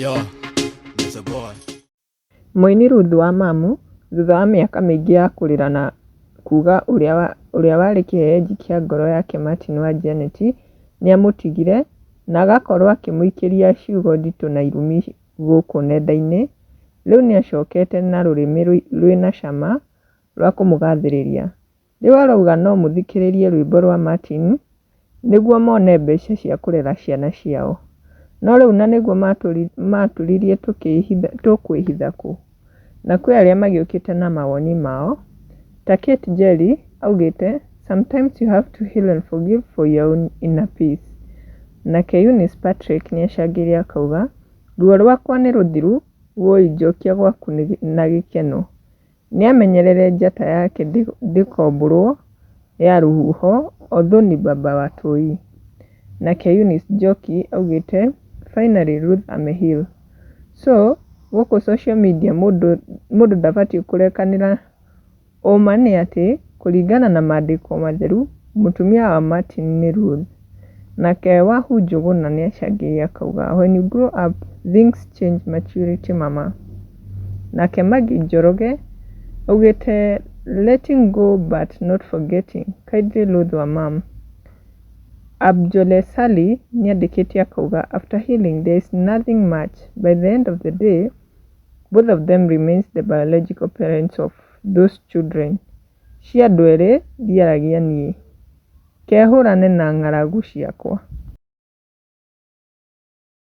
Yo, Mr. Boy. Mũini Ruth wa Mamu, thutha wa mĩaka mĩingĩ ya kũrĩra na kuga ũrĩa warĩ kĩhehenji kĩa ngoro yake Martin wa Jeneti nĩamũtigire, na agakorwo akĩmũikĩria ciugo nditũ na irumi gũkũ nenda-inĩ, rĩu nĩacokete na rũrĩmĩ rwĩna cama rwa kũmũgathĩrĩria. Rĩu arauga no mũthikĩrĩrie rwĩmbo rwa Martin nĩguo mone mbeca cia kũrera ciana ciao. No rĩu na nĩguo matũririe tũkwĩhitha kũ? Na kwĩ arĩa magĩũkĩte na mawoni mao, ta Kate Njeri augĩte, "Sometimes you have to heal and forgive for your own inner peace." Nake Eunice Patrick nĩacangĩire akauga, "Ruo rwakwa nĩ rũthiru, woi njokia gwaku na gĩkeno." Nĩamenyerere njata yake ndĩkombũrwo ya rũhuho although ni baba watoi. Nake Eunice Njoki augĩte, "Finally Ruth ameheal." So gũkũ social media mũndũ mũndũ ndabatiĩ kũrekanĩra. Ũma nĩ atĩ kũringana na maandĩko matheru, mũtumia wa Martin nĩ Ruth. Nake Wahu Njũgũna nĩacangĩire akauga, "When you grow up things change, maturity mama." Nake Maggie Njoroge augĩte, "Letting go but not forgetting, kindly Ruth wa mum." Abjole Sali nĩandĩkĩte akauga, "After healing there is nothing much. By the end of the day, both of them remains the biological parents of those children. Cia andũ erĩ ndiaragia niĩ. Kehũrane na ng'aragu ciakwa."